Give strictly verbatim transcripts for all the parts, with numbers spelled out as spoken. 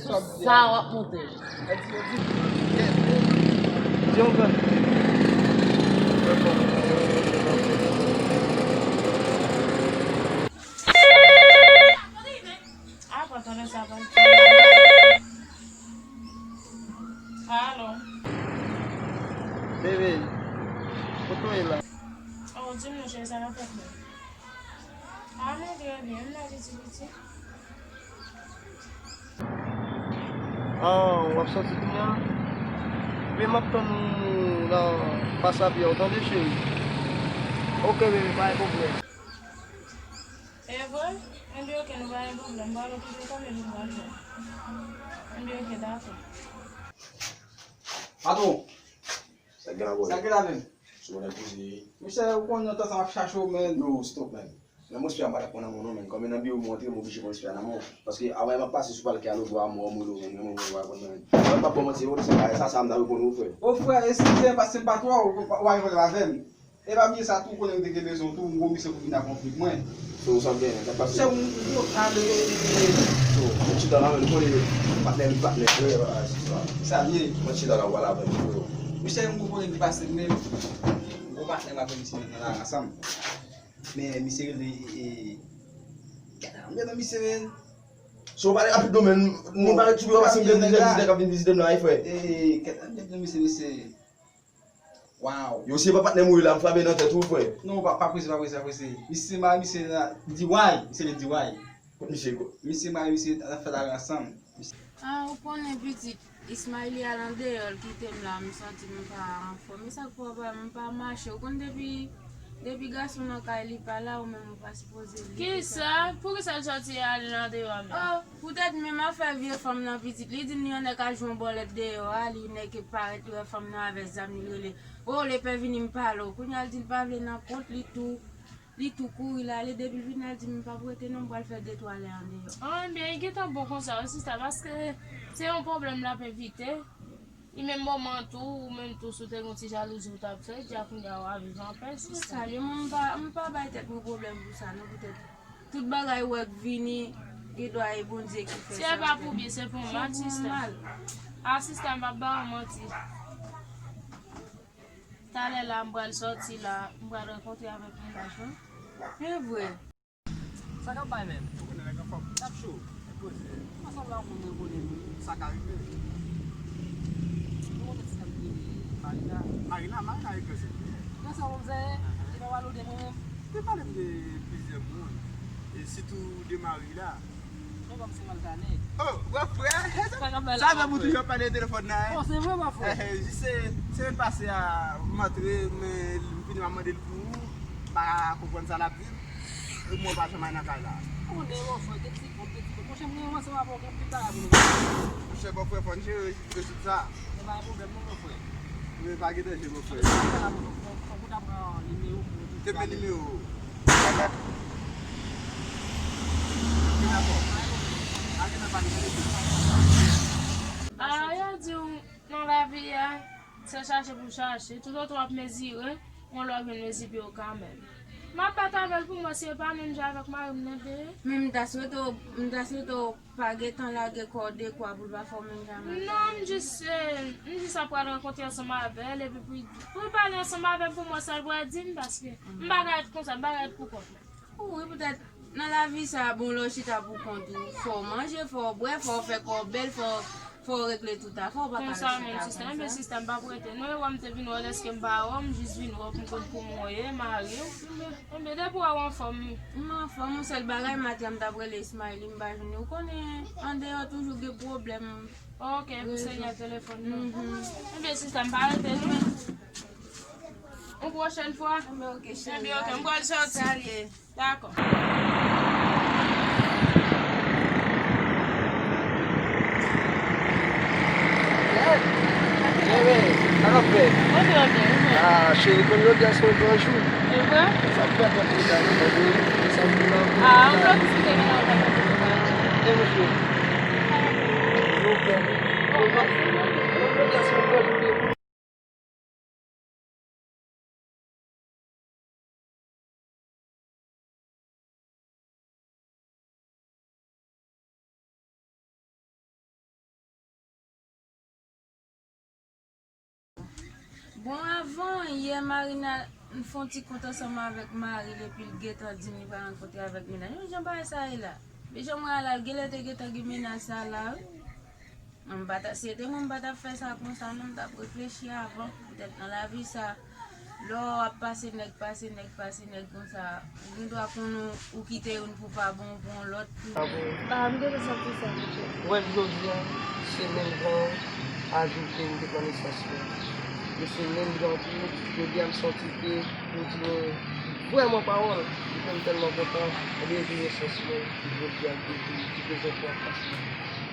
Sa w ap monte. Di yon grenn. Apa tande sa pa. Alo. Bebe, kote w ye la? Oh, di m non, cheri, sa k ap fèt menm? Ah, mwen trè byen, m la piti piti. Ah, w ap soti kounye a? Bebe, m ap tann ou nan Pas Lapyè, ou tande, cheri? Ok, bebe, pa gen pwoblèm. E vre? Enben, ok, nou pa gen pwoblèm. M pral okipe kòm epi m pral fè. Enben, ok, dakò. Patwon! Sa k gen la, bro? Sa k gen la menm? Sou nèg koze. Mesye, ou konn nan tan sa m ap chache w, menn. Yo, stop, menn. Nan mon espri a, m pa t ap pran nan men w non, menn. Kòm e nan biwo m ou antre, m oblije pran espri a nan men w. Paske avan m ap pase sou pale ke alo vwa m, w ap molo, menn, men mwen, w ap konn, menn. Mwen pa bon manti, ou se bagay sa, sa m ta reponn ou, frè. O frè, eskize m paske m pa twò, w pa, w pa gen pwoblèm avè m. E pa bliye sa tou, ou konnen m te gen bezwen w tou, m gwo misye pou vin akonpli mwen. So, sa m gen, sa k pase? Chè, m, m gwo tale. So, mwen chita la, men nou konnen patnè, nou patnè, frè, a, se sa. Sa l ye. Mwen chita la, w pale avè m, frè. Mesye, m gwo konnen ki pase m menm. M gwo patnè m avè misye nan la ansanm. Men misye rele, e, e, gade, m rele misye, men. So, w pale rapid non, men, moun pa ret sou yo, paske m gen plizyè vizitè k ap vin vizite m la, wi, frè. E, gade, m rele misye, misye. Waw. Yo, si e pa patnè m ou ye la, m frape nan tèt ou, frè. Non, pa, pa prese, pa prese, pa prese. Misye mari, misye la, D Y, misye le D Y. Kot misye, kot? Misye mari, misye, n ap fè lari ansanm. Ah, ou konnen pitit, Ismaili al andeyò, l kite m la, m santi m pa anfòm. E sa k fè w pa, m pa mache. Ou konn depi, depi gason nan kay li pa la, ou menm ou pa sipoze vini. Kisa? Poukisa l soti al andeyò a menm? Oh, poutèt menm afè vye fanm nan pitit. Li di m li annèk al jwe yon bòlèt deyò a, li nèk parèt li wè fanm nan avè zam li rele. Oh, lepè vini m pale w. Kounye a l di l pa vle nan kont, li tou, li tou kouri l ale. Depi l vin la, l di m m p ap rete non, m pral fè de twa lè andeyò. Ah, ebyen, li gentan bon konsa wi, sista, paske se yon pwoblèm l ap evite. Li menm moman tou, ou menm tou, si w te gen yon ti jalouzi ou t ap fè, dja kounye a w a viv anpè, sista. Sa, li, mwen, m pa, m pa bay tèt mwen pwoblèm pou sa, non, poutèt tout bagay ou wè k vini, gen dwa e Bondye ki fè sa. Si e pa pou byen, se pou mal, sista. Se pou mal. Ah, sista, m p ap ba w manti. Talè la, m pral sòti la, m pral rankontre avèk mennaj mwen. E vre. Sa k ap bay menm? Ou konnen nèg anfòm. N ap cho. Nèg poze. Ansanm la, yon moun mwen konnen tou. Sa ka rive. Ou konnen ti dam ki rele Marina? Marina, Marina e granzè. Granzè, ou konn sa ye? Li pa pale w de mwen menm. Li pale m de plizyè moun. E sitou de Marina. Mwen pa m se Malkanè. Oh, wè frè. Sa k ap bay la, sa fè m ou toujou ap pale telefòn nan, hein? Oh, se vre, mon frè. Eh, eh, jis se, semèn pase a, m antre, men m vini, m ap mande l pou ou. M pa konprann sa l ap di m. Mwen pa janm al nan kay la. Konnen, mon frè, gen ti kont, gen ti kont. Monchè, mwen ansanm avè w, gen anpil bagay pou nou fè. Monchè, bòfrè, fò n jere rezoud sa. Men pa gen pwoblèm non, mon frè. Men pa gen danje, bòfrè. Fò, fò, fò, fò, fò w ta pran nimewo pou nou. Kenbe nimewo. Kenbe akò. Pa gen nan pale, tande. A, yo di w nan lavi a, se chache pou chache. Toutotan w ap mezire, yon lè w ap jwenn mezi pye w kanmenm. M ap bat avè l pou mwen, si e pa menm jan avèk mari m nan te ye. Men m ta swete w, m ta swete w pa gentan lage kò w dekwa pou l pa fè w menm jan avèk mari m. Non, m jis, eh, m jis ap pral rankontre ansanm avè l, epi pou, pou l pale ansanm avè m, pou mwen, sa l pral di m, paske m pa ka ret konsa, m pa ka ret pou kont mwen. Wi, poutèt nan lavi sa a, bon, lè w chita pou kont ou, fò w manje, fò w bwè, fò w fè kò w bèl, fò, fò w regle tout afè w, pa ka ret chita konsa. Konsa menm, sista. Enben, sista, m p ap rete non, e wè m te vin wè w, dèske m pa wè w, m jis vin wè w pou m konn kòman w ye, mari w. Enben, enben, depi w wè w anfòm. M anfòm, yon sèl bagay, maten an m t ap rele Ismaël, m pa jwenn li. Ou konnen, andeyò toujou gen pwoblèm. Ok, pou sèlman telefòn nan. Enben, sista, m pa rete non. Yon pwochèn fwa. Enben, ok, cheri. Enben, ok, m pral sòti. Dakò. Bebe, sa k ap fèt? Mwen trè byen, ou menm? Ah, cheri, konn jodi a se yon gran jou. E vre? Sa k fèt, mwen te ka reponn ou, sa m di nan. Ah, yon lòt diskite gen nan yon bagay. E mwen cheri. Yo fè. Bon, mèsi. Jodi a se yon gran jou. Bon, avan yè, Marina fè yon ti kont ansanm avèk mari l, epi l gentan di m li pral rankontre avèk mennaj. Yon jan bagay sa ye la. Men jan mwen al la, l genlè te gentan gen mennaj sa la, wi. Mwen, m pa ta, si se te mwen, m pa t ap fè sa konsa, non, m t ap reflechi avan. Poutèt nan lavi sa, lè w ap pase nèg, pase nèg, pase nèg konsa, ou gen dwa konn ou, ou kite youn pou pa bon, ou pran lòt. Ah, m te santi sa, monchè. Ou wè, jodi a, se menm jan ajoute m te pran nesans mwen. E se menm jan tou, jodi a, m santi ke ou di mwen vrèman pawòl, e ke m tèlman kontan, m rejwi nesans mwen, jodi a, ki, ki, ki prezante an fas mwen.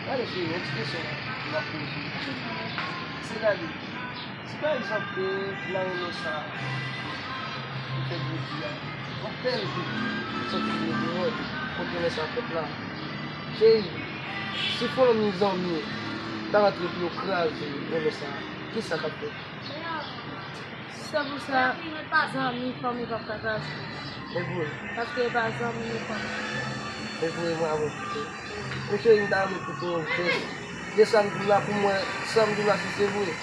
Gade, cheri, yon ti kesyon m ap poze. Sètadi, si pa egzanp, ke nan yon sa, ou fè jodi a, yon bèl jou, ou sòti vin deyò, kote lè sa fèt la. Cheri, si fanmi, zanmi, ta rantre pou yo kraze yon sa, kisa k ap fèt? Se pou sa, zanmi, fanmi p ap ka kraze. E vre. Paske e pa zanmi, e fanmi. E vre, mwen avè w. Mesye, m ta renmen pote yon jès. De sa m di w la pou mwen, sa m di w la, si se vre.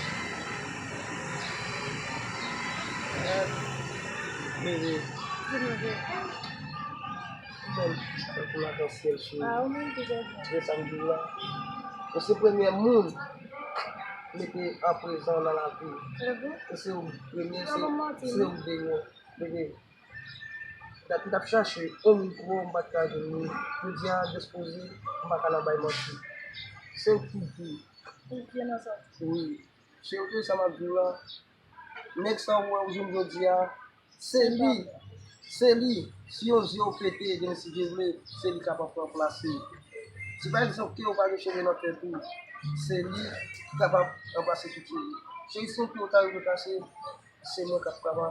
Eh, bebe. Di mwen vre. Ou menm, tankou lakansyèl, cheri. Ah, ou menm ki jès. De sa m di w la. Ou se premye moun mete an prezan nan lavi. E vre? E se ou premye, se, se ou deyò. Bebe, dat m t ap chache yon moun pou ou, m pa t ka jwenn li. Jodi a, dispoze, m pa ka nan bay manti. Se ou ki di. Ou di nan sa. Wi. Se ou ki sa m ap di w la. Nèg sa ou wè ou jwenn jodi a, se li. Se li. Si yon zye ou pete, demen si Dye vle, se li kapab ranplase. Si pa egzanp ke ou pa gen cheve nan tèt ou, se li ki kapab ranplase tout cheve. Cheri, si yon pye ou ta rive kase, se mwen k ap kaba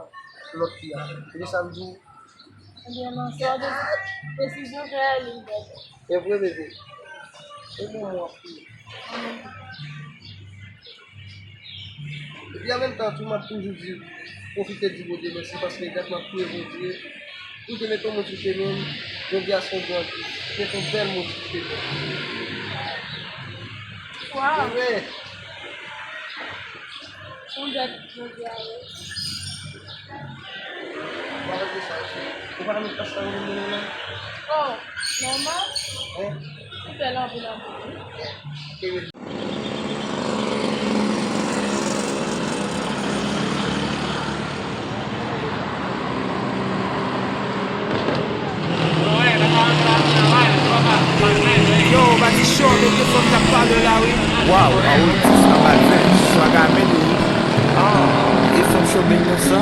lòt pye a. Epi sa m di w. Ebyen, non, se yon desizyon trè lib. E vre, bebe. E bon, mwen ap priye. Epi an menm tan tou, m ap toujou di, pwofite di Bondye mèsi, paske dat m ap priye Bondye pou te mete yon moun sou chemen m. Jodi a se yon gran jou. Mete yon bèl moun sou chemen m. Waw. E vre. Yon dèt jodi a, wi. Ou pa wè sa, ou pa wè sa, ou pa wè sa, ou pa wè sa. Oh, nòmal. Hein? Ou fè l anpil, anpil, wi. Yo, Madichon, men ke fanm k ap pale la, wi. Waw, a wi, tis nan Balzen, swaga men li, wi. Ah, e fanm cho ben konsa,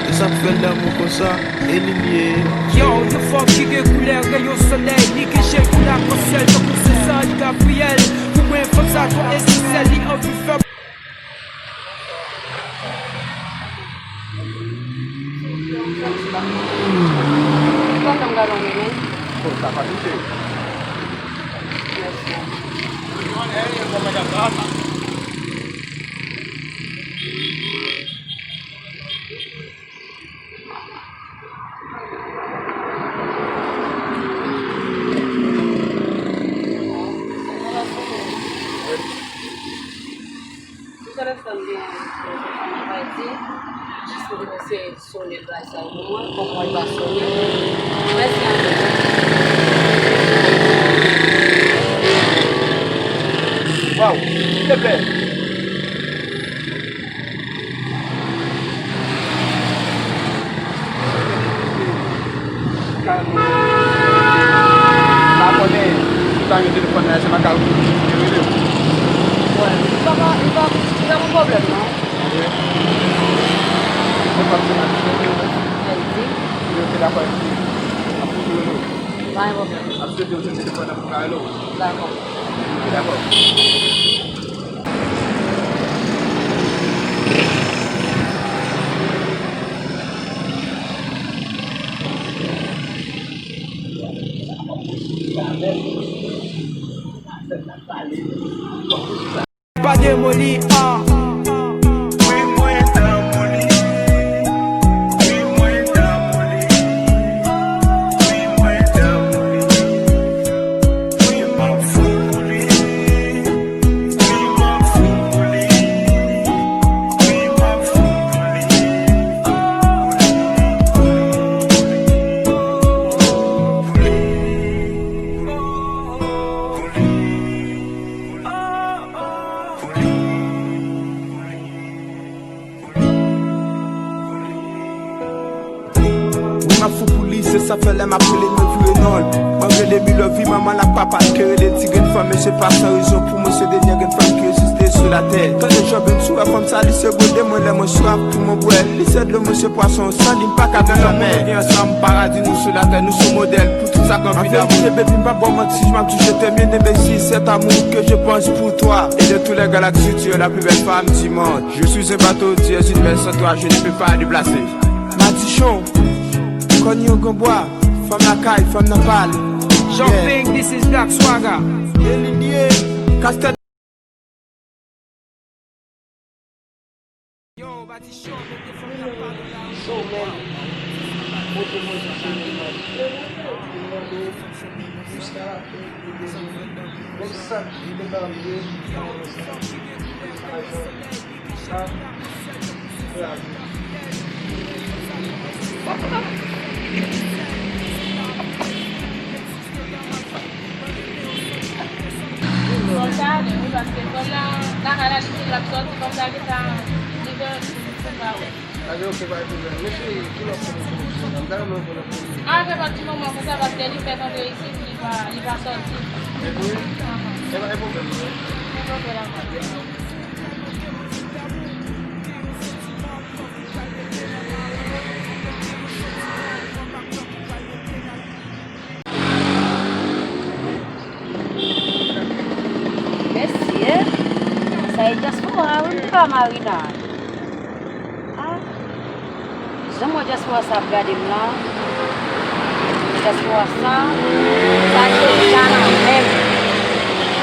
e sa k fè l damou konsa, e li l ye. Yo, yon fanm ki gen koulè reyon solèy, li gen je kou lakansyèl, tankou se San Gabriyèl. Pou mwen, fanm sa twò espesyal, li anvi fè. Toutalè, fò m gen yon pati, jis pou te eseye sone bay sa yo pou mwen, kòm mwen pa sone. Mèsi anpil. Waw, kite pè. Pa konnen, si w ta gen telefòn nan, se pa ka rele w. Wè, li pa, li pa, li pa yon pwoblèm, non. Ok. Telefòn se pa ki rele w. Mèsi. Yo te dakò epi ap toujou rele w. Pa gen pwoblèm. Ap swete w se telefòn nan pou ka rele w. Dakò. Ok, dakò. Pa demoli, ah. Wi, mwen damou li. Wi, mwen damou li. Wi, mwen damou li. Wi, m ap fou pou li. Wi, m ap fou pou li. Wi, m ap fou Fou pou li, se sa fè lè m ap rele, mwen vire non l. Mwen rele Milovi, manman l ak papa l, ke rele ti grenn fanm, e se pa san rezon pou mwen, se dènye grenn fanm ki egziste sou latè. Tande Jòb, sou wè fanm sa, li se bwode mwen lè mwen swaf pou mwen bwè. Li se dlo, mwen se pwason, san li m pa ka viv lanmè. Mwen gen ansanm, paradi nou sou latè, nou se modèl pou tout sa k anvi damou. An verite, baby, m pa ba w manti, m ap di je t'aime, bien aimé, si cet amour que je pense pour toi. Et de toutes les galaxies, tu es la plus belle femme du monde. Je suis un bateau, tu es une mer, sans toi, je ne peux pas déplacer. Madichon, kòn yon granbwa, fanm lakay, fanm nan pale. Jumping, this is Black Swagger. Elinye, Kastèt. Yo, Madichon, mete fanm nan pale la. So, man, pote mwen sou chemen, man. Mwen mande w, jiska lafen, ou bezwen menm sa ki te ka rive, sa. Fanm sa ale, wi, paske fanm nan, lakay la, li di l ap sòti, fanm sa gentan, li gen, li pa wè. Ale, oke, pa gen pwoblèm. Men cheri, ki lòt kote pou nou fè la? M ta renmen wè lòt kote. A, fè pa ti moman konsa, paske li fèk antre isit, li pa, li pa sòti. E vre? Ahan. E pa gen pwoblèm, non? Gen pwoblèm. Mesye, sa e dyaspora wi, m pa Marina. Ah, jan m wè dyaspora sa ap gade m la, dyaspora sa, sa ki ta nan men m.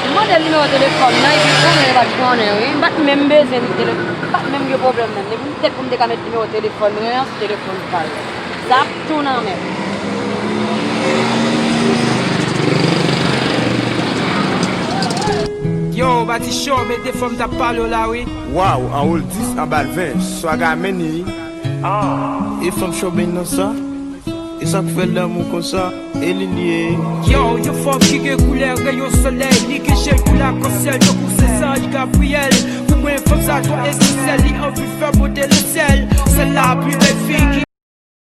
M mande l nimewo telefòn nan, epi konnen li pa t konnen, wi. M pa t menm bezwen telefòn, m pa t menm gen pwoblèm menm. Depi m tèt pou m te ka met nimewo telefòn mwen an sou telefòn pa l. Sa ap tou nan men m. Yo, Madichon, mete fanm t ap pale w la, wi. Waw, an wol dis, an bal ven, swaga men ni. E fanm Chòben nan sa? E sa k fè l damou konsa? E li l ye. Yo, yon fanm ki gen koulè reyon solèy, li gen je kou lakansyèl, tankou se zanj Gabriyèl. Pou mwen, fanm sa twò espesyal, li anvi fè monte lesyèl. Se lapli bèl fi ki